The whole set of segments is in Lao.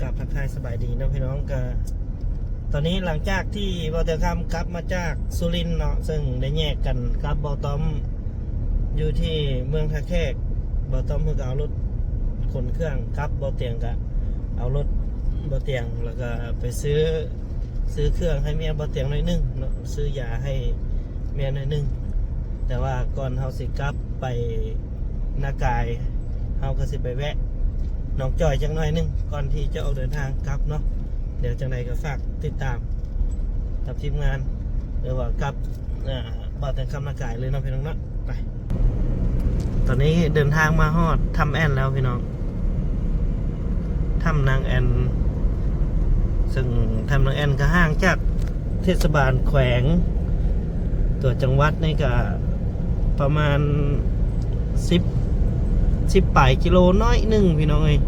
ກັບທັກທາຍສະບາຍດີເນາະພີ່ນ້ອງ. ກະຕອນນີ້ຫຼັງຈາກທີ່ບ່າວແຕງຄຳກັບມາຈາກສຸລິນເນາະ ເຊິ່ງໄດ້ແຍກກັນກັບບ່າວຕ້ອມຢູ່ທີ່ເມືອງທ່າແຂກ. ບ່າວຕ້ອມເພິ່ນກໍເອົາລົດຂົນເຄື່ອງກັບ, ບ່າວຕຽງກໍເອົາລົດບ່າວຕຽງ ແລ້ວກໍໄປຊື້ ຊື້ເຄື່ອງໃຫ້ເມຍບ່າວຕຽງໜ້ອຍໜຶ່ງເນາະ, ຊື້ຢາໃຫ້ເມຍໜ້ອຍໜຶ່ງ. ແຕ່ວ່າກ່ອນເຮົາຊິກັບໄປນາກາຍ ເຮົາກໍຊິໄປແວະໜອງຈອຍຈັກໜ້ອຍໜຶ່ງ ກ່ອນທີ່ຈະອອກເດີນທາງກັບເນາະ. ດຽວຈັ່ງໃດກໍຝາກຕິດຕາມກັບທີມງານ ຫຼືວ່າກັບ ອ່າ ບ່າວແຕງຄຳນາກາຍເລີຍເນາະພີ່ນ້ອງເນາະ. ໄປ ຕອນນີ້ເດີນທາງມາຮອດຖ້ຳແອ່ນແລ້ວພີ່ນ້ອງ, ຖ້ຳນາງແອ່ນ. ເຊິ່ງຖ້ຳນາງແອ່ນກໍຫ່າງຈາກເທດສະບານແຂວງ ຕົວະຈັງຫວັດນີ້ກໍປະມານສິບ ສິບປາຍກິໂລໜ້ອຍໜຶ່ງພີ່ນ້ອງເອີຍ,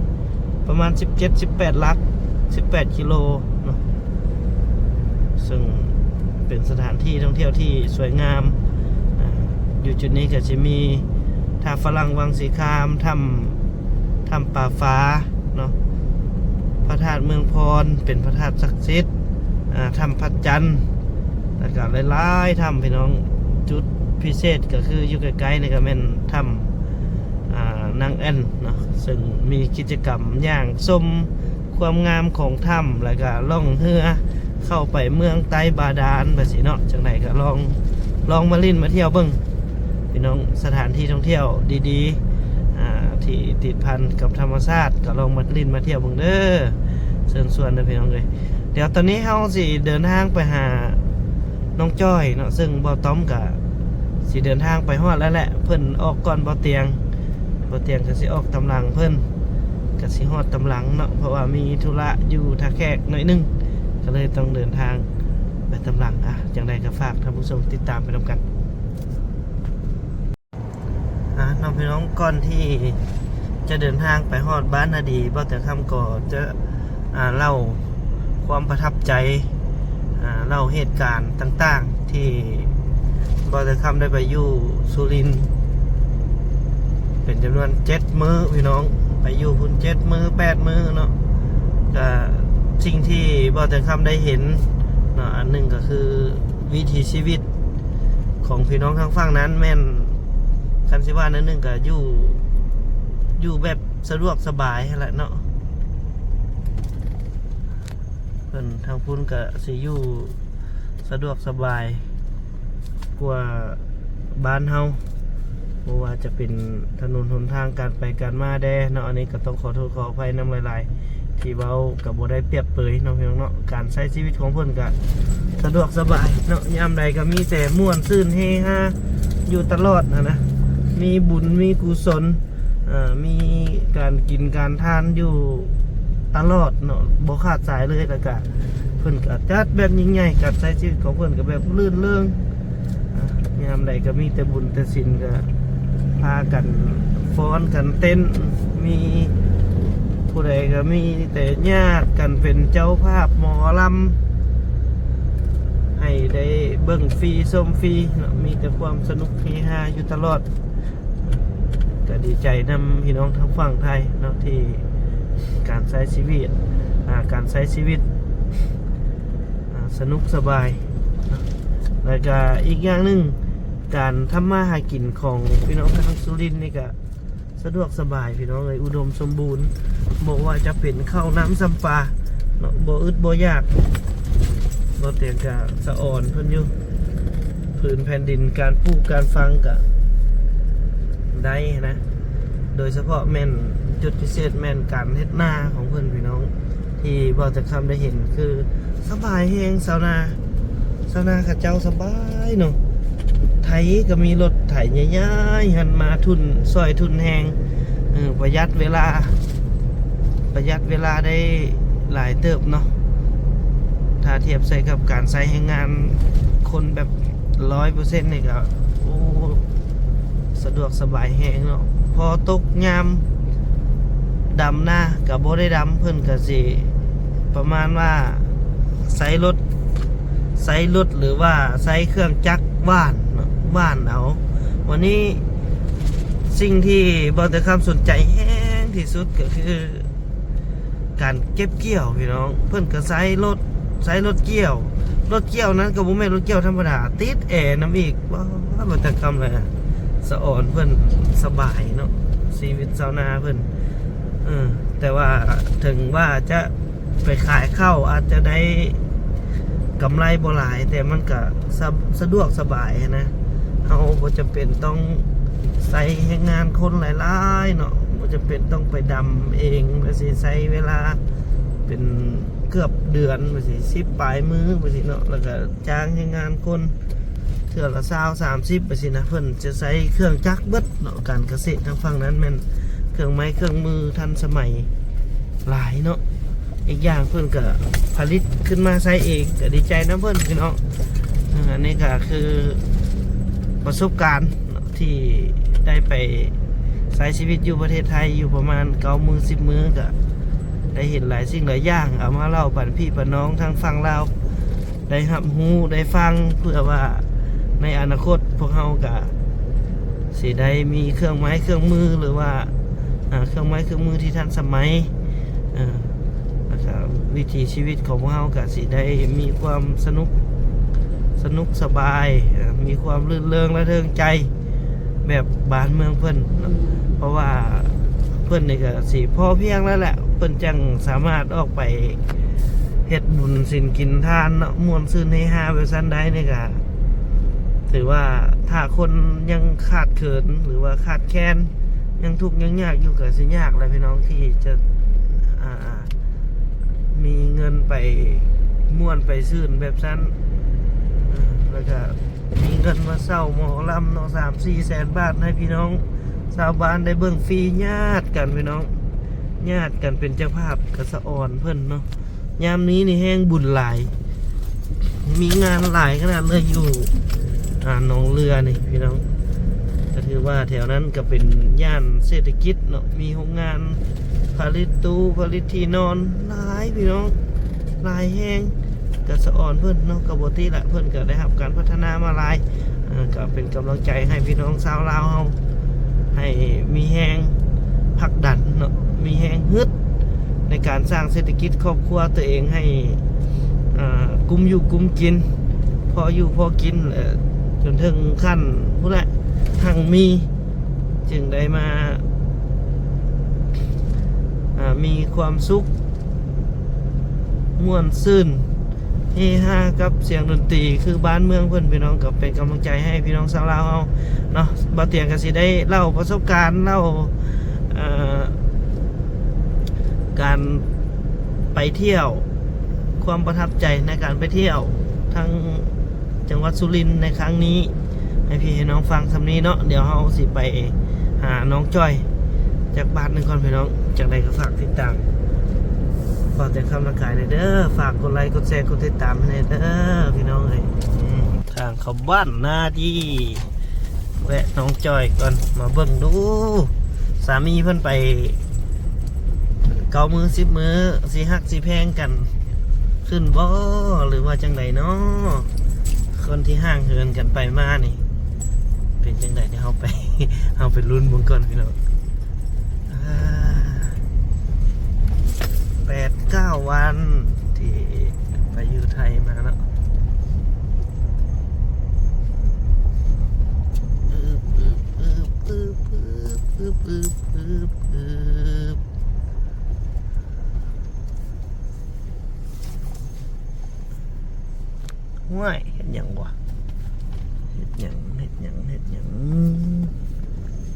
ປະມານສິບເຈັດ ສິບແປດຫຼັກ ສິບແປດກິໂລເນາະ. ເຊິ່ງເປັນສະຖານທີ່ທ່ອງທ່ຽວທີ່ສວຍງາມ. ອາ ຢູ່ຈຸດນີ້ກໍຊິມີຖ້ຳຝຣັ່ງວັງສີຄາມ, ຖ້ຳ ຖ້ຳປາຟ້າເນາະ, ພະທາດເມືອງພອນ ເປັນພະທາດສັກສິດ, ອາ ຖ້ຳພະຈັນ ແລ້ວກໍຫຼາຍໆຖ້ຳພີ່ນ້ອງ. ຈຸດພິເສດກໍຄືຢູ່ໃກ້ໆນີ້ກໍແມ່ນຖ້ຳ ອາ ນາງແອ່ນເນາະ, ເຊິ່ງມີກິດຈະກຳຍ່າງຊົມຄວາມງາມຂອງຖ້ຳ ແລ້ວກໍລ່ອງເຮືອເຂົ້າໄປເມືອງໃຕ້ບາດານ ແບບຊີ້ເນາະ. ຈັ່ງໃດກໍລອງ ລອງມາຫຼິ້ນມາທ່ຽວເບິ່ງພີ່ນ້ອງ, ສະຖານທີ່ທ່ອງທ່ຽວດີໆ ອາ ທີ່ຕິດພັນກັບທຳມະຊາດ ກໍລອງມາຫຼິ້ນມາທ່ຽວເບິ່ງເດີ. ເຊີນຊວນເດີພີ່ນ້ອງເອີຍ. ດຽວຕອນນີ້ເຮົາຊິເດີນທາງໄປຫານ້ອງຈ້ອຍເນາະ, ເຊິ່ງບ່າວຕ້ອມກະຊິເດີນທາງໄປຮອດແລ້ວແຫຼະ, ເພິ່ນອອກກ່ອນບ່າວຕຽງ, ບ່າວຕຽງກະຊິອອກຕາມຫຼັງເພິ່ນ, ກະຊິຮອດຕາມຫຼັງເນາະ, ເພາະວ່າມີທຸລະຢູ່ທ່າແຂກໜ້ອຍໜຶ່ງ, ກະເລີຍຕ້ອງເດີນທາງໄປຕາມຫຼັງ. ອາ ຈັ່ງໃດກະຝາກທ່ານຜູ້ຊົມຕິດຕາມໄປນຳກັນ. ອາ ເນາະພີ່ນ້ອງ, ກ່ອນທີ່ຈະເດີນທາງໄປຮອດບ້ານນາດີ, ບ່າວແຕງຄຳກໍຈະ ອາ ເລົ່າຄວາມປະທັບໃຈ, ອາ ເລົ່າເຫດການຕ່າງໆ ທີ່ບ່າວແຕງຄຳໄດ້ໄປຢູ່ສຸລິນ ເປັນຈຳນວນເຈັດມື້ພີ່ນ້ອງ, ໄປຢູ່ພຸ້ນເຈັດມື້ແປດມື້ເນາະ. ກະສິ່ງທີ່ບ່າວແຕງຄຳໄດ້ເຫັນເນາະ, ອັນໜຶ່ງກໍຄືວິຖີຊີວິດ ຂອງພີ່ນ້ອງທາງຝັ່ງນັ້ນແມ່ນ ຄັນຊິວ່າແນວໜຶ່ງກໍຢູ່ ຢູ່ແບບສະດວກສະບາຍຫັ້ນແຫຼະເນາະ, ເພິ່ນທາງພຸ້ນກໍຊິຢູ່ສະດວກສະບາຍກວ່າບ້ານເຮົາ, ບໍ່ວ່າຈະເປັນຖະໜົນຫົນທາງການໄປການມາແດ່ເນາະ. ອັນນີ້ກໍຕ້ອງຂໍໂທດຂໍອະໄພນຳຫຼາຍໆ ທີ່ເວົ້າກໍບໍ່ໄດ້ປຽບເປີຍເນາະພີ່ນ້ອງເນາະ, ການໃຊ້ຊີວິດຂອງເພິ່ນກໍສະດວກສະບາຍເນາະ, ຍາມໃດກໍມີແຕ່ມ່ວນຊື່ນເຮຮາຢູ່ຕະຫຼອດຫັ້ນນະ, ມີບຸນມີກຸສົນ ເອີ ມີການກິນການທານຢູ່ຕະຫຼອດເນາະ, ບໍ່ຂາດສາຍເລີຍ. ແລ້ວກະເພິ່ນກະຈັດແບບຍິ່ງໃຫຍ່, ການໃຊ້ຊີວິດຂອງເພິ່ນກະແບບລື່ນເລີງ, ຍາມໃດກໍມີແຕ່ບຸນແຕ່ສິນ ກໍພາກັນຟ້ອນກັນເຕັ້ນ, ມີຜູ້ໃດກໍມີແຕ່ຍາດກັນເປັນເຈົ້າພາບໝໍລຳ ໃຫ້ໄດ້ເບິ່ງຟຣີຊົມຟຣີເນາະ, ມີແຕ່ຄວາມສະໜຸກເຮຮາຢູ່ຕະຫຼອດ. ກໍດີໃຈນຳພີ່ນ້ອງທາງຝັ່ງໄທເນາະ ທີ່ການໃຊ້ຊີວິດ ອາ ການໃຊ້ຊີວິດ ອາ ສະໜຸກສະບາຍ. ແລ້ວກະອີກຢ່າງໜຶ່ງ ການທຳມາຫາກິນຂອງພີ່ນ້ອງທາງສຸລິນນີ້ກະສະດວກສະບາຍພີ່ນ້ອງເອີຍ, ອຸດົມສົມບູນ, ບໍ່ວ່າຈະເປັນເຂົ້ານ້ຳຊຳປາເນາະ, ບໍ່ອຶດບໍ່ຢາກ. ບໍ່ແຕງກະສະອອນເພິ່ນຢູ່ ພື້ນແຜ່ນດິນການປູກການຝັງກະໄດ້ນະ, ໂດຍສະເພາະແມ່ນຈຸດພິເສດແມ່ນການເຮັດນາຂອງເພິ່ນພີ່ນ້ອງ. ທີ່ບ່າວແຕງຄຳໄດ້ເຫັນຄືສະບາຍແຮງຊາວນາ, ຊາວນາເຂົາເຈົ້າສະບາຍເນາະ, ໄຖກໍມີລົດໄຖໃຫຍ່ໆຫັ້ນມາທຸ່ນ ຊ່ອຍທຸ່ນແຮງ, ເອີ ປະຢັດເວລາ ປະຢັດເວລາໄດ້ຫຼາຍເຕີບເນາະ, ຖ້າທຽບໃສ່ກັບການໃຊ້ແຮງງານຄົນແບບຮ້ອຍເປີເຊັນນີ້ກໍ ໂອ້ ສະດວກສະບາຍແຮງເນາະ. ພໍຕົກຍາມດຳນາກໍບໍ່ໄດ້ດຳ, ເພິ່ນກໍຊິປະມານວ່າໃຊ້ລົດ ໃຊ້ລົດ ຫຼືວ່າໃຊ້ເຄື່ອງຈັກຫວ່ານເນາະ ຫວ່ານເອົາ. ວັນນີ້ສິ່ງທີ່ບ່າວແຕງຄຳສົນໃຈແຮງທີ່ສຸດກໍຄື ການເກັບກ່ຽວພີ່ນ້ອງ ເພິ່ນກໍໃຊ້ລົດ ໃຊ້ລົດກ່ຽວ ລົດກ່ຽວນັ້ນກໍບໍ່ແມ່ນລົດກ່ຽວທຳມະດາ ຕິດແອນຳອີກ. ວ້າ ມັນແຕ່ຄຳລະ ສະອອນເພິ່ນສະບາຍເນາະ ຊີວິດຊາວນາເພິ່ນ. ເອີ ແຕ່ວ່າເຖິງວ່າຈະໄປຂາຍເຂົ້າ ອາດຈະໄດ້ກຳໄລບໍ່ຫຼາຍ ແຕ່ມັນກະສະ ສະດວກສະບາຍຫັ້ນນະ. ເຮົາບໍ່ຈຳເປັນຕ້ອງໃຊ້ແຮງງານຄົນຫຼາຍໆເນາະ ບໍ່ຈຳເປັນຕ້ອງໄປດຳເອງ ແບບຊິໃຊ້ເວລາເປັນເກືອບເດືອນ ແບບຊິສິບປາຍມື້ ແບບຊິເນາະ ແລ້ວກະຈ້າງແຮງງານຄົນເທື່ອລະຊາວ ສາມສິບ ແບບຊິນະ. ເພິ່ນຈະໃຊ້ເຄື່ອງຈັກເບິດເນາະ ການກະເສດທາງຝັ່ງນັ້ນແມ່ນເຄື່ອງໄມ້ເຄື່ອງມືທັນສະໄໝຫຼາຍເນາະ. ອີກຢ່າງເພິ່ນກໍຜະລິດຂຶ້ນມາໃຊ້ເອງ ກໍດີໃຈນຳເພິ່ນພີ່ນ້ອງ. ເອີ ອັນນີ້ກໍຄືປະສົບການທີ່ໄດ້ໄປໃຊ້ຊີວິດຢູ່ປະເທດໄທຢູ່ປະມານເກົ້າມື້ ສິບມື້ ກໍໄດ້ເຫັນຫຼາຍສິ່ງຫຼາຍຢ່າງ ເອົາມາເລົ່າປັນພີ່ປັນນ້ອງທາງຝັ່ງລາວ ໄດ້ຮັບຮູ້ໄດ້ຟັງ ເພື່ອວ່າໃນອະນາຄົດພວກເຮົາກະຊິໄດ້ມີເຄື່ອງໄມ້ເຄື່ອງມື ຫຼືວ່າ ອາ ເຄື່ອງໄມ້ເຄື່ອງມືທີ່ທັນສະໄໝ ເອີ ແລ້ວກະວິຖີຊີວິດຂອງພວກເຮົາກະຊິໄດ້ມີຄວາມສະໜຸກ ສະໜຸກສະບາຍ ເອີ ມີຄວາມລື່ນເລີງລະເທີງໃຈ ແບບບ້ານເມືອງເພິ່ນເນາະ ເພາະວ່າເພິ່ນນີ້ກໍຊິພໍພຽງແລ້ວແຫຼະ ເພິ່ນຈັ່ງສາມາດອອກໄປເຮັດບຸນສິນກິນທານເນາະ ມ່ວນຊື່ນເຮຮາແບບຊັ້ນໄດ້ນີ້ກໍ ຖືວ່າຖ້າຄົນຍັງຂາດເຂີນ ຫຼືວ່າຂາດແຄນ ຍັງທຸກຍັງຍາກຢູ່ ກໍຊິຍາກແຫຼະພີ່ນ້ອງ ທີ່ຈະ ອ່າ ມີເງິນໄປມ່ວນໄປຊື່ນແບບຊັ້ນ ແລ້ວກໍ ມີເງິນມາເຊົ່າໝໍລຳເນາະ ສາມສີ່ແສນບາດ ໃຫ້ພີ່ນ້ອງຊາວບ້ານໄດ້ເບິ່ງຟຣີ ຍາດກັນພີ່ນ້ອງ ຍາດກັນເປັນເຈົ້າພາບກະສະອອນເພິ່ນເນາະ. ຍາມນີ້ນີ້ແຮງບຸນຫຼາຍ ມີງານຫຼາຍຂະໜາດເລີຍຢູ່ ອ່າ ໜອງເຫຼືອນີ້ພີ່ນ້ອງ. ກໍຖືວ່າແຖວນັ້ນກໍເປັນຍ່ານເສດຖະກິດເນາະ ມີໂຮງງານຜະລິດຕູ້ ຜະລິດທີ່ນອນຫຼາຍພີ່ນ້ອງ ຫຼາຍແຮງ. ກະສະອອນເພິ່ນເນາະ ກໍບໍ່ຕິລະ ເພິ່ນກໍໄດ້ຮັບການພັດທະນາມາຫຼາຍ ເອີ ກໍເປັນກຳລັງໃຈໃຫ້ພີ່ນ້ອງຊາວລາວເຮົາ ໃຫ້ມີແຮງຜັກດັນເນາະ ມີແຮງຮຶດໃນການສ້າງເສດຖະກິດຄອບຄົວຕົວເອງໃຫ້ ເອີ ກຸ້ມຢູ່ກຸ້ມກິນ ພໍຢູ່ພໍກິນ ເອີ ຈົນເຖິງຂັ້ນພຸ້ນແຫຼະ ຮັ່ງມີ ຈຶ່ງໄດ້ມາ ເອີ ມີຄວາມສຸກ ມ່ວນຊື່ນ ເຮຮາກັບສຽງດົນຕີຄືບ້ານເມືອງເພິ່ນ ພີ່ນ້ອງ. ກໍເປັນກຳລັງໃຈໃຫ້ພີ່ນ້ອງຊາວລາວເຮົາເນາະ. ບ່າວຕຽງກໍຊິໄດ້ເລົ່າປະສົບການ ເລົ່າ ເອີ ການໄປທ່ຽວ ຄວາມປະທັບໃຈໃນການໄປທ່ຽວທາງ ຈັງຫວັດສຸລິນໃນຄັ້ງນີ້ ໃຫ້ພີ່ໃຫ້ນ້ອງຟັງສ່ຳນີ້ເນາະ. ດຽວເຮົາຊິໄປຫານ້ອງຈ້ອຍຈັກບາດໜຶ່ງກ່ອນພີ່ນ້ອງ. ຈັ່ງໃດກໍຝາກຕິດຕາມບ່າວແຕງຄຳລະກາຍແດ່ເດີ. ຝາກກົດໄລ ກົດແຊ ກົດຕິດຕາມໃຫ້ແດ່ເດີພີ່ນ້ອງເອີຍ. ທາງເຂົ້າບ້ານນາດີ ແວະນ້ອງຈ້ອຍກ່ອນ ມາເບິ່ງດູ ສາມີເພິ່ນໄປເກົ້າມື້ ສິບມື້ ຊິຮັກຊິແພງກັນຂຶ້ນບໍ່ ຫຼືວ່າຈັ່ງໃດເນາະ? ຄົນທີ່ຫ່າງເຫີນກັນໄປມານີ້ ເປັນຈັ່ງໃດ? ດຽວເຮົາໄປ ເຮົາໄປລຸ້ນເບິ່ງກ່ອນພີ່ນ້ອງ. ອ່າ ແປດເກົ້າວັນທີ່ໄປຢູ່ໄທມາເນາະ. ອືບ ອືບ ອືບ ອືບ ອືບ ອືບ ອືບ ອືບ ອືບ. ຫ້ວຍ ເຮັດຫຍັງວະ? ເຮັດຫຍັງ ເຮັດຫຍັງ ເຮັດຫຍັງ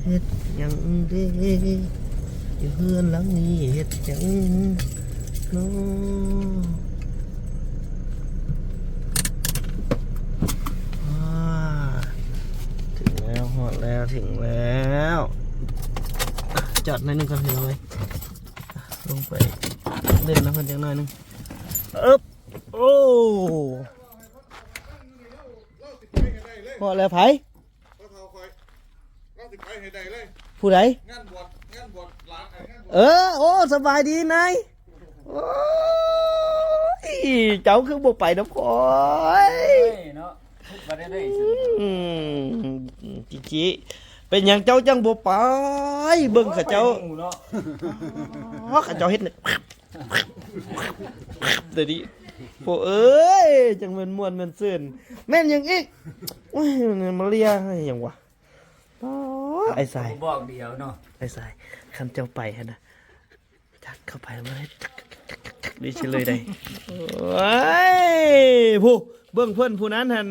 ເຮັດຫຍັງເດ? ຢູ່ເຮືອນຫຼັງນີ້ເຮັດຫຍັງນໍ? ອາ ເຖິງແລ້ວ ຮອດແລ້ວ ເຖິງແລ້ວ. ຈອດໜ້ອຍໜຶ່ງກ່ອນພີ່ນ້ອງເອີຍ. ລົງໄປເລ່ນນຳເພິ່ນຈັກໜ້ອຍໜຶ່ງ. ເອີບ ໂອ້ ຮອດແລ້ວ. ໃຜ? ຜູ້ໃດ? ງານບວດ ງານບວດຫຼານ ເອີ ໂອ້ ສະບາຍດີນາຍ. ໂອ້ຍ ເຈົ້າຄືບໍ່ໄປນຳຂ້ອຍ? ເນາະ ອືມ ຈິຈິ ເປັນຫຍັງເຈົ້າຈັ່ງບໍ່ໄປ? ເບິ່ງເຂົາເຈົ້າ ເຂົາເຈົ້າເຮັດ ດຽວນີ້ ໂອ້ເອີຍ ຈັ່ງແມ່ນມ່ວນແມ່ນຊື່ນ. ແມ່ນຫຍັງອີກ? ໂອ້ຍ ມາເລຍຫຍັງວະ? ປ້າ ອ້າຍຊາຍ ບອກດຽວເນາະ ອ້າຍຊາຍ ຄັນເຈົ້າໄປຫັ້ນນະ ຈັດເຂົ້າໄປ ມັນເຮັດຈັກໆໆໆນີ້ຊິເລີຍໄດ໋. ໂອ້ຍ ຜູ້ ເບິ່ງເພິ່ນຜູ້ນັ້ນຫັ້ນ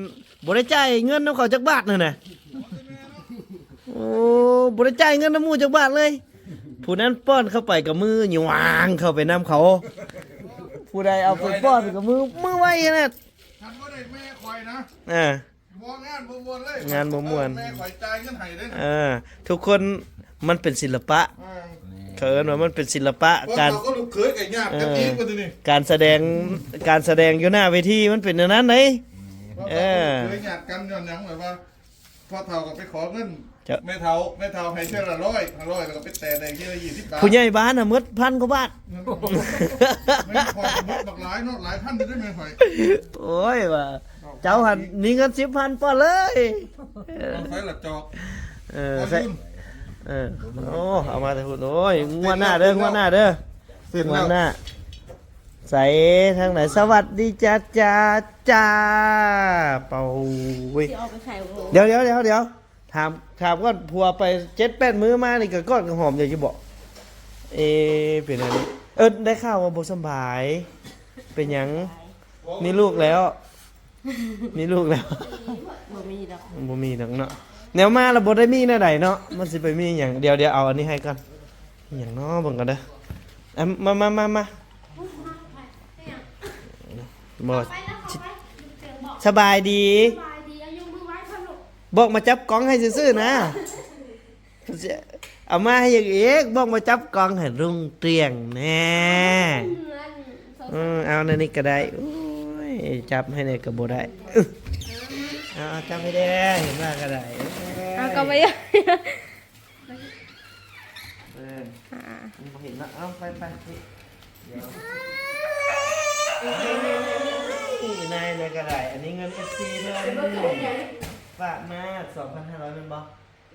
ບໍ່ໄດ້ຈ່າຍເງິນນຳເຂົາຈັກບາດຫັ້ນນະ. ໂອ້ ບໍ່ໄດ້ຈ່າຍເງິນນຳໝູ່ຈັກບາດເລີຍ. ຜູ້ນັ້ນປ້ອນເຂົ້າໄປກັບມື ຫຍວາງເຂົ້າໄປນຳເຂົາ. ຜູ້ໃດເອົາໄປປ້ອນກັບມື ມືໄວຂະໜາດ. ຄັນບໍ່ໄດ້ແມ່ຂ້ອຍນະ ອ່າ ບໍ່ ງານບໍ່ມ່ວນເລີຍ ງານບໍ່ມ່ວນ. ເອີ ແມ່ຂ້ອຍຈ່າຍເງິນໃຫ້ເດ້. ເອີ ທຸກຄົນ ມັນເປັນສິລະປະ. ເອີ ເຂົາເອີ້ນວ່າມັນເປັນສິລະປະ ການ ເຂົາກໍລູກເຂີຍກໍຍາດກັນອີກ ເອີ ບັດນີ້ ການສະແດງ ການສະແດງຢູ່ໜ້າເວທີມັນເປັນແນວນັ້ນເດ້. ອືມ ເອີ ເຂົາກໍລູກເຂີຍຍາດກັນຍ້ອນຫຍັງ ແບບວ່າ ພໍ່ເຖົ້າກໍໄປຂໍເງິນ ເຈົ້າ ແມ່ເຖົ້າ ແມ່ເຖົ້າໃຫ້ເທື່ອລະຮ້ອຍ ຫ້າຮ້ອຍ ແລ້ວກໍໄປແຕະໄດ້ເທື່ອລະຊາວບາດ. ຜູ້ໃຫຍ່ບ້ານນະໝົດພັນກວ່າບາດ. ແມ່ຂ້ອຍກໍໝົດບັກຫຼາຍເນາະ ຫຼາຍພັນຢູ່ເດ້ແມ່ຂ້ອຍ. ໂອ້ຍ ວ່າເຈົ້າຫັ້ນມີເງິນສິບພັນປ້ອນເລີຍ. ເອົາໃສ່ລະຈອກ ເອີ ໃສ່ ເອີ ໂອ້ ເອົາມາແຕ່ພຸ້ນ. ໂອ້ຍ ງວດໜ້າເດີ ງວດໜ້າເດີ ງວດໜ້າ. ໃສທາງໃດ? ສະຫວັດດີຈ້າ ຈ້າ ຈ້າ ເປົາ. ໂອ້ຍ ຊິອອກໄປຂາຍບໍ່? ດຽວ ດຽວ ດຽວ ດຽວ ຖາມ ຖາມກ່ອນ ຜົວໄປເຈັດແປດມື້ມານີ້ ກະກອດກະຫອມຢູ່ຢູ່ບໍ່? ເອ ເປັນອັນນີ້ ເອີ ໄດ້ຂ່າວວ່າບໍ່ສຳບາຍ. ເປັນຫຍັງ? ມີລູກແລ້ວ ມີລູກແລ້ວ. ບໍ່ມີດອກ ບໍ່ມີດອກເນາະ ແນວມາລະບໍ່ໄດ້ມີແນວໃດເນາະ ມັນຊິໄປມີຫຍັງ. ດຽວ ດຽວ ເອົາອັນນີ້ໃຫ້ກ່ອນ. ຫຍັງເນາະ ເບິ່ງກ່ອນເດີ. ອ່ະ ມາ ມາ ມາ ມາ. ບໍ່ ສະບາຍດີ ສະບາຍດີ. ເອົາຍົກມືໄຫວ້ເພິ່ນລູກ ບອກມາຈັບກ້ອງໃຫ້ຊື່ໆນະ. ເອົາມາໃຫ້ຫຍັງອີກ? ບອກມາຈັບກ້ອງໃຫ້ລຸງຕຽງແດ່. ເອີ ເອົາແນວນີ້ກໍໄດ້. ໂອ້ຍ ຈັບໃຫ້ແດ່ກໍບໍ່ໄດ້. ເອົາ ເອົາ ຈັບໃຫ້ແດ່ ເຫັນວ່າກໍໄດ້. ເອົາ ກໍບໍ່ຢາກ ເອີ ອ່າ ມັນບໍ່ເຫັນເນາະ. ເອົາ ໄປ ໄປ ດຽວ ນີ້ ນາຍ ນາຍກໍໄດ້. ອັນນີ້ເງິນເອັຟຊີເພິ່ນຝາກມາສອງພັນຫ້າຮ້ອຍແມ່ນບໍ່?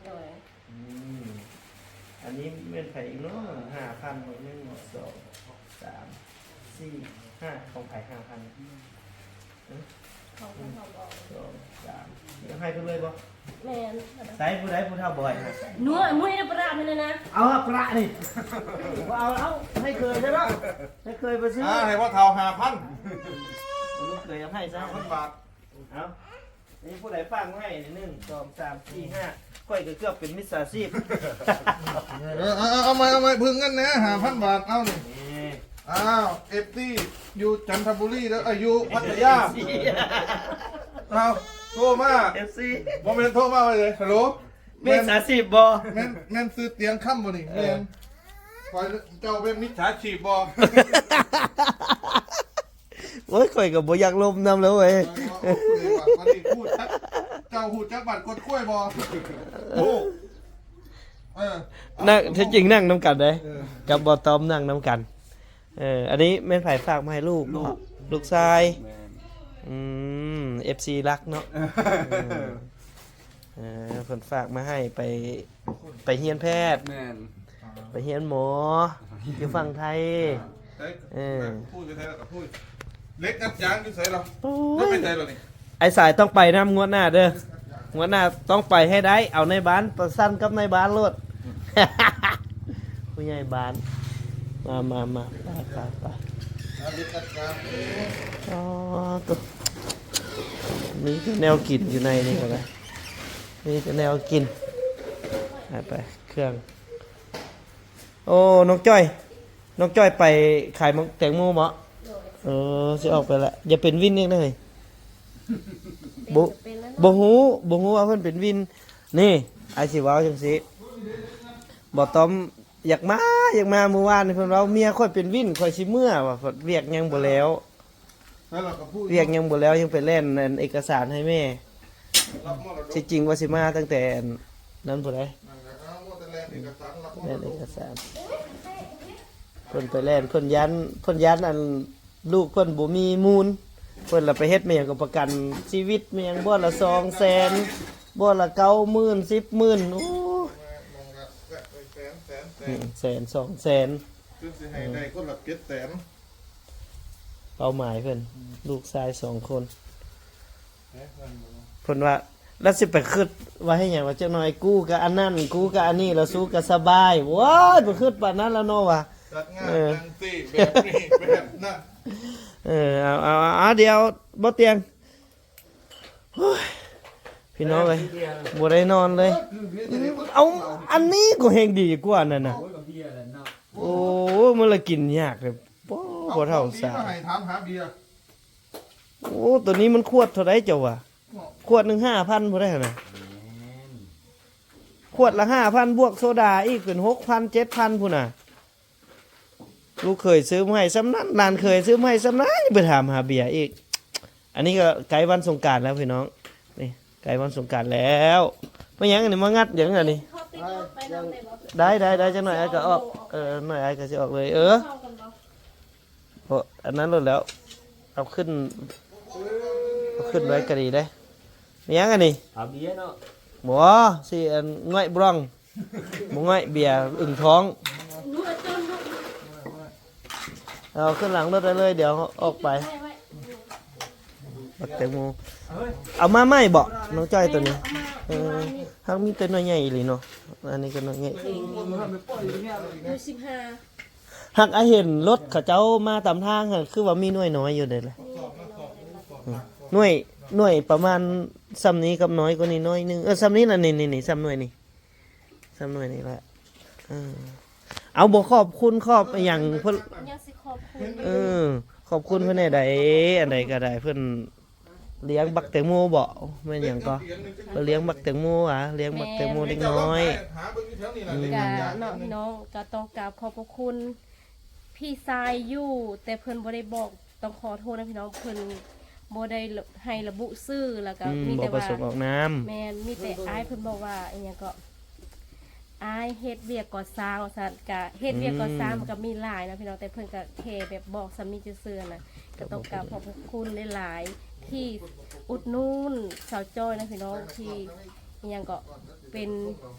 ໂດຍ ອືມ ອັນນີ້ແມ່ນໃຜອີກເນາະ? ຫ້າພັນ ໜຶ່ງ ສອງ ສາມ ສີ່ ຫ້າ ຂອງໃຜຫ້າພັນ? ຂອງເພິ່ນ ສອງ ສາມ ຊິເອົາໃຫ້ເພິ່ນເລີຍບໍ່? ແມ່ນ. ໃສ ຜູ້ໃດຜູ້ເຖົ້າບອຍ? ນົວ ມຸ້ຍ ປະລະມັນນະ. ເອົາປະລະນີ້ ບໍ່ເອົາ ເອົາໃຫ້ເຂີຍຊະເນາະ ໃຫ້ເຂີຍໄປຊື້. ອ່າ ໃຫ້ພໍ່ເຖົ້າຫ້າພັນ ລູກເຂີຍເອົາໃຫ້ຊະ ຫ້າພັນບາດ. ເອົາ ນີ້ຜູ້ໃດຝາກມາໃຫ້? ໜຶ່ງ ສອງ ສາມ ສີ່ ຫ້າ ຂ້ອຍກໍເກືອບເປັນມິດສາຊີບ. ເອີ ເອົາ ເອົາ ເອົາໃໝ່ ເອົາໃໝ່ ເພິ່ງເງິນແດ່ ຫ້າພັນບາດ. ເອົານີ້ ນີ້ ອ້າວ ເອັຟຊີ ຢູ່ຈັນທະບູລີເດີ ເອີ ຢູ່ພັດທະຍາ. ເອົາ ໂທມາ ເອັຟຊີ ບໍ່ແມ່ນໂທມາໄວ້ເລີຍ. ຮັລໂຫຼ ມິດສາຊີບບໍ່? ແມ່ນ ແມ່ນຊື່ຕຽງຄຳບໍ່ນີ້? ເອີ ແມ່ນ. ຂ້ອຍ ເຈົ້າແມ່ນມິດສາຊີບບໍ່? ໂອ້ຍ ຂ້ອຍກໍບໍ່ຢາກລົມນຳແລ້ວເວີຍ. ໂອ້ ເຈົ້າຮູ້ຈັກ ເຈົ້າຮູ້ຈັກບ້ານກົດຄວາຍບໍ່? ເອີ ນັ່ງ ແທ້ຈິງນັ່ງນຳກັນເດ້ ເອີ ກັບບໍ່ຕ້ອມນັ່ງນຳກັນ. ເອີ ອັນນີ້ແມ່ນໃຜຝາກມາໃຫ້ລູກ? ລູກ ລູກຊາຍ. ແມ່ນ. ອືມ ເອັຟຊີລັກເນາະ. ເອີ ເອີ ເພິ່ນຝາກມາໃຫ້ໄປ ໄປຮຽນແພດ. ແມ່ນ. ໄປຮຽນໝໍຢູ່ຝັ່ງໄທ. ເອີ ເອີ ເຫຼັກອັດຢາງຢູ່ໃສລະ? ໂອ້ຍ ໄປໃສລະນີ້? ອ້າຍສາຍຕ້ອງໄປນຳງວດໜ້າເດີ ງວດໜ້າຕ້ອງໄປໃຫ້ໄດ້. ເອົານາຍບ້ານປະຊັນກັບນາຍບ້ານໂລດ ຜູ້ໃຫຍ່ບ້ານ. ມາ ມາ ມາ ໄປ ໄປ ໄປ. ອໍ ໂຕ ມີແຕ່ແນວກິນຢູ່ໃນນີ້ກໍໄດ້ ມີແຕ່ແນວກິນ. ໄປ ໄປ ເຄື່ອງ. ໂອ້ ນ້ອງຈ້ອຍ ນ້ອງຈ້ອຍໄປຂາຍໝາກແຕງໂມບໍ? ໂດຍ. ເອີ ຊິອອກໄປລະ ຢ່າເປັນວິນອີກເດີ. ບໍ່ ເປັນແລ້ວເນາະ ບໍ່ຮູ້ ບໍ່ຮູ້ວ່າເພິ່ນເປັນວິນ. ນີ້ ອ້າຍຊິເວົ້າຈັ່ງຊີ້ ບໍ່ຕ້ອມຢາກມາ ຢາກມາ. ມື້ວານນີ້ເພິ່ນເວົ້າ ເມຍຂ້ອຍເປັນວິນ ຂ້ອຍຊິເມືອວ່າ ວຽກຍັງບໍ່ແລ້ວ. ແລ້ວເຮົາກໍ ວຽກຍັງບໍ່ແລ້ວ ຍັງໄປແລ່ນອັນເອກະສານໃຫ້ແມ່. ທີ່ຈິງວ່າຊິມາຕັ້ງແຕ່ອັນນັ້ນພຸ້ນໃດ໋ ນັ້ນແຫຼະ ເຮົາມັວແຕ່ແລ່ນເອກະສານ ແລ່ນເອກະສານ. ເພິ່ນໄປແລ່ນ ເພິ່ນຢ້ານ ເພິ່ນຢ້ານອັນລູກເພິ່ນບໍ່ມີມູນ ເພິ່ນລະໄປເຮັດແມ່ນຫຍັງກໍປະກັນຊີວິດແມ່ນຫຍັງ ບ່ອນລະສອງແສນ ບ່ອນລະເກົ້າໝື່ນ ສິບໝື່ນ. ໂອ້ ແສນ ສອງແສນ. ຄືຊິໃຫ້ໄດ້ຄົນລະເຈັດແສນ ເປົ້າໝາຍເພິ່ນ ອືມ ລູກຊາຍສອງຄົນ ເອີ ເພິ່ນວ່າ ແລ້ວຊິໄປຄິດວ່າເຮັດຫຍັງວ່າ ຈັກໜ່ອຍກູກໍອັນນັ້ນ ກູກໍອັນນີ້ ແລ້ວສູກໍສະບາຍ. ໂອ້ຍ ບໍ່ຄິດປານນັ້ນແລ້ວເນາະວ່າ ຈັດງານ ເອີ ຈັ່ງຊີ້ ແບບນີ້ແບບນັ້ນ. ເອີ ເອົາ ເອົາ ເອົາ ດຽວບໍ່ຕຽງ ໂອ້ຍ ພີ່ນ້ອງເອີຍ ບໍ່ໄດ້ນອນເລີຍ. ເອົາ ອັນນີ້ກໍແຮງດີກວ່ານັ້ນນະ. ໂອ້ຍ ໂອ້ ມື້ລະກິນຍາກເລີຍ. ບໍ່ ພໍ່ເຖົ້າສາວ ມາໃຫ້ຖາມຫາເບຍ. ໂອ້ ໂຕນີ້ມັນຂວດເທົ່າໃດເຈົ້າວ່າ? ເນາະ ຂວດໜຶ່ງຫ້າພັນພຸ້ນໃດຫັ້ນນະ. ແມ່ນ ຂວດລະຫ້າພັນ ບວກໂຊດາອີກເປັນຫົກພັນ ເຈັດພັນພຸ້ນນະ. ລູກເຂີຍຊື້ມາໃຫ້ຊ່ຳນັ້ນ ຫຼານເຂີຍຊື້ມາໃຫ້ຊ່ຳນັ້ນ ໄປຖາມຫາເບຍອີກ. ອັນນີ້ກໍໃກ້ວັນສົງການແລ້ວພີ່ນ້ອງ ນີ້ໃກ້ວັນສົງການແລ້ວ. ມາຫຍັງອັນນີ້ ມາງັດຫຍັງອັນນີ້? ໄດ້ ໄດ້ ໄດ້ ຈັກໜ່ອຍອ້າຍກໍອອກ ເອີ ໜ້ອຍອ້າຍກໍຊິອອກເລີຍ ເອີ. ໂອ້ ອັນນັ້ນໂລດແລ້ວ ເອົາຂຶ້ນ ເອົາຂຶ້ນໄວ້ກໍດີເດ້. ມີຫຍັງອັນນີ້? ເອົາເບຍເນາະ. ບໍ່ ຊິອັນ ງ່ອຍບຣອງ ບໍ່ງ່ອຍ ເບຍອຶ່ງທ້ອງ. ເອົາຂຶ້ນຫຼັງລົດໄດ້ເລີຍ ດຽວອອກໄປ. ບັກແຕງໂມ ເອົາມາໃໝ່ບໍ ນ້ອງຈ້ອຍໂຕນີ້? ເອີ ຫາກມີແຕ່ໜ່ວຍໃຫຍ່ອີ່ຫຼີເນາະ. ອັນນີ້ກໍໜ່ວຍໃຫຍ່ ຢູ່ສິບຫ້າ ຫາກອ້າຍເຫັນລົດເຂົາເຈົ້າມາຕາມທາງຫັ້ນ ຄືວ່າມີໜ່ວຍນ້ອຍຢູ່ເດ້ລະ. ໜ່ວຍ ໜ່ວຍປະມານຊ່ຳນີ້ກັບນ້ອຍກວ່ານີ້ໜ້ອຍໜຶ່ງ. ເອີ ຊ່ຳນີ້ລະ ນີ້ໆ ຊ່ຳໜ່ວຍນີ້ ຊ່ຳໜ່ວຍນີ້ລະ. ເອີ ເອົາ ບໍ່ຂອບຄຸນຂອບອີ່ຫຍັງເພິ່ນ ຍັງຊິຂອບຄຸນ ເອີ ຂອບຄຸນເພິ່ນແນວໃດ ອັນໃດກໍໄດ້ເພິ່ນ ລ້ຽງບັກແຕງໂມບໍ? ແມ່ນຫຍັງກໍ? ເພິ່ນລ້ຽງບັກແຕງໂມຫວາ? ລ້ຽງບັກແຕງໂມເດັກນ້ອຍ. ອືມ ກະເນາະ ພີ່ນ້ອງ ກະຕ້ອງກາບຂອບພະຄຸນພີ່ຊາຍຢູ່ ແຕ່ເພິ່ນບໍ່ໄດ້ບອກ ຕ້ອງຂໍໂທດນະພີ່ນ້ອງ ເພິ່ນບໍ່ໄດ້ໃຫ້ລະບຸຊື່ ແລ້ວກະ ອືມ ມີແຕ່ວ່າ ບໍ່ປະສົງອອກນາມ. ແມ່ນ ມີແຕ່ອ້າຍເພິ່ນບອກວ່າ ອີ່ຫຍັງເກາະ ອ້າຍເຮັດວຽກກໍ່ສ້າງວ່າຊັ້ນ. ກະເຮັດວຽກກໍ່ສ້າງ ອືມ ມັນກະມີຫຼາຍນະພີ່ນ້ອງ ແຕ່ເພິ່ນກະແຄ່ແບບບອກຊ່ຳນີ້ຊື່ໆນະ. ກະຕ້ອງກາບຂອບພະຄຸນຫຼາຍໆ ທີ່ອຸດໜູນສາວຈ້ອຍນະພີ່ນ້ອງ ທີ່ ອີ່ຫຍັງເກາະ ເປັນ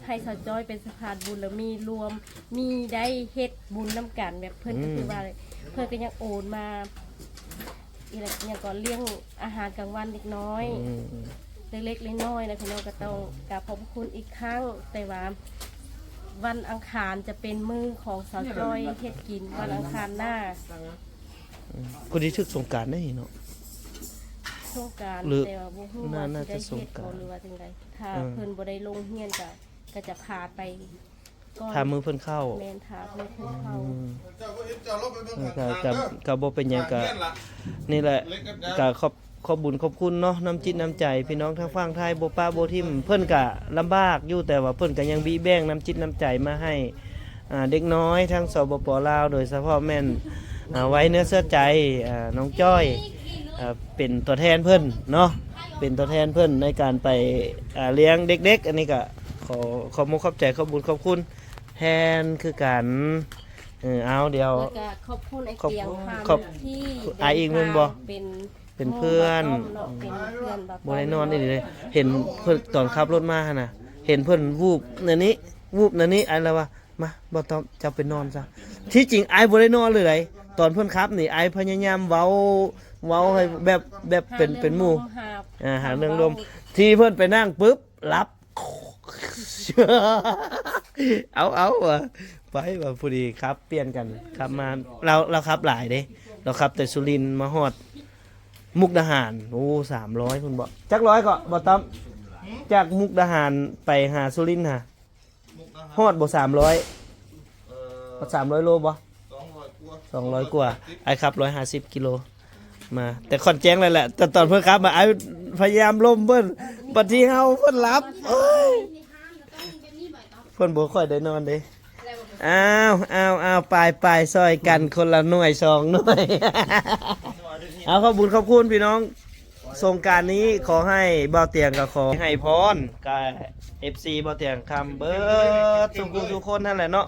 ໃຫ້ສາວຈ້ອຍເປັນສະພານບຸນ ແລ້ວມີລວມ ມີໄດ້ເຮັດບຸນນຳກັນ. ແບບເພິ່ນ ອືມ ກໍຄືວ່າ ເພິ່ນກໍຍັງໂອນມາ ອີ່ຫຍັງເກາະ ລ້ຽງອາຫານກາງວັນເດັກນ້ອຍ ອືມ ເລັກໆນ້ອຍໆນະພີ່ນ້ອງ. ກໍຕ້ອງກາບຂອບພະຄຸນອີກຄັ້ງ ແຕ່ວ່າວັນອັງຄານຈະເປັນມື້ຂອງສາວຈ້ອຍເຮັດກິນ ວັນອັງຄານໜ້າ. ອືມ ພໍດີຖືກສົງການໄດ໋ເນາະ ສົງການ ຫຼື ແຕ່ວ່າບໍ່ຮູ້ວ່າ ໜ້າ ໜ້າຈະສົງການ ຊິໄດ້ເຮັດບໍ່ ຫຼືວ່າຈັ່ງໃດ. ຖ້າ ເອີ ເພິ່ນບໍ່ໄດ້ລົງຮຽນ ກໍ ກໍຈະພາໄປກ່ອນ ຖ້າມື້ເພິ່ນເຂົ້າ. ແມ່ນ ຖ້າມື້ເພິ່ນເຂົ້າ. ອືມ ເອີ ກໍ ກໍ ກໍບໍ່ເປັນຫຍັງ. ກໍນີ້ແຫຼະ ກໍຂອບ ຂອບບຸນຂອບຄຸນເນາະ ນ້ຳຈິດນ້ຳໃຈພີ່ນ້ອງທາງຝັ່ງໄທ ບໍ່ປະບໍ່ຖິ້ມ. ເພິ່ນກະລຳບາກຢູ່ ແຕ່ວ່າເພິ່ນກະຍັງບິແບ່ງນ້ຳຈິດນ້ຳໃຈມາໃຫ້ ອ່າ ເດັກນ້ອຍທາງ ສປປ ລາວ ໂດຍສະເພາະແມ່ນ ອ່າ ໄວ້ເນື້ອເຊື່ອໃຈ ອ່າ ນ້ອງຈ້ອຍ ອ່າ ເປັນຕົວແທນເພິ່ນເນາະ ເປັນຕົວແທນເພິ່ນໃນການໄປ ອ່າ ລ້ຽງເດັກໆ. ອັນນີ້ກະຂໍຂອບມຸກຂອບໃຈ ຂອບບຸນຂອບຄຸນແທນຄືກັນ. ເອີ ເອົາ ດຽວ ແລ້ວກະຂອບຄຸນອ້າຍ ຂອບ ຕຽງ ຂອບ ທີ່ ອ້າຍອີກແມ່ນບໍ່? ເປັນ ເປັນເພື່ອນ ເນາະ ເປັນເພື່ອນ ບໍ່ໄດ້ນອນອີ່ຫຼີເດ້. ເຫັນເພິ່ນຕອນຂັບລົດມາຫັ້ນນະ ເຫັນເພິ່ນວູບແນວນີ້ ວູບແນວນີ້ ອ້າຍລະວ່າ ມາ ບໍ່ຕ້ອງ ເຈົ້າໄປນອນຊະ. ທີ່ຈິງອ້າຍບໍ່ໄດ້ນອນເລີຍໃດ໋ ຕອນເພິ່ນຂັບນີ້ ອ້າຍພະຍາຍາມເວົ້າ ເວົ້າໃຫ້ແບບ ແບບເປັນ ເປັນໝູ່ ຫາເລື່ອງລົມຫາ ອ່າ ຫາເລື່ອງລົມ. ເວົ້າ ທີ່ເພິ່ນໄປນັ່ງປຶບ ຫຼັບ. ເອົາ ເອົາ ວ່າ ໄປວ່າ ພໍດີຂັບປ່ຽນກັນ ຂັບມາ ລາວ ລາວຂັບຫຼາຍເດ້ ລາວຂັບແຕ່ສຸລິນມາຮອດມຸກດາຫານ. ໂອ້ ສາມຮ້ອຍພຸ້ນບໍ? ຈັກຮ້ອຍເກາະ ບໍ່ຕ້ອມ? ຈາກມຸກດາຫານໄປຫາສຸລິນຫາ ຮອດບໍ່ ສາມຮ້ອຍ? ເອີ ຮອດສາມຮ້ອຍໂລບໍ່? ສອງຮ້ອຍກວ່າ ສອງຮ້ອຍກວ່າ. ອ້າຍຂັບຮ້ອຍຫ້າສິບກິໂລມາ ແຕ່ຂ້ອນແຈ້ງແລ້ວແຫຼະ. ແຕ່ຕອນເພິ່ນຂັບມາ ອ້າຍພະຍາຍາມລົມເພິ່ນ ບັດທີ່ເຮົາເພິ່ນຫຼັບ. ໂອ້ຍ ເພິ່ນບໍ່ຄ່ອຍໄດ້ນອນເດ້. ອ້າວ ອ້າວ ອ້າວ ໄປ ໄປ ຊ່ອຍກັນຄົນລະໜ່ວຍສອງໜ່ວຍ. ເອົາ ຂອບບຸນຂອບຄຸນພີ່ນ້ອງ. ສົງການນີ້ຂໍໃຫ້ບ່າວຕຽງກໍຂໍໃຫ້ພອນກັບເອັບຊີບ່າວຕຽງຄຳເບິດທຸກຜູ້ທຸກຄົນຫັ້ນແຫຼະເນາະ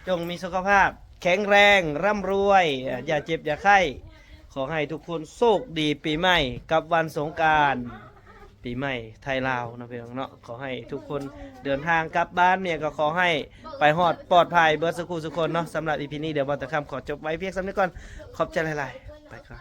ຈົ່ງມີສຸຂະພາບແຂງແຮງ ຮ່ຳລວຍ ຢ່າເຈັບຢ່າໄຂ້. ຂໍໃຫ້ທຸກຄົນໂຊກດີປີໃໝ່ກັບວັນສົງການ. ປີໃໝ່ໄທລາວເນາະ ພີ່ນ້ອງເນາະ. ຂໍໃຫ້ທຸກຄົນເດີນທາງກັບບ້ານເມຍ ກໍຂໍໃຫ້ໄປຮອດປອດໄພເບິດສູ່ຄູ່ສູ່ຄົນເນາະ. ສຳລັບອີພີນີ້ ດຽວບ່າວຕາຄຳຂໍຈົບໄວ້ພຽງສ່ຳນີ້ກ່ອນ. ຂອບໃຈຫຼາຍໆ ໄປກ່ອນ.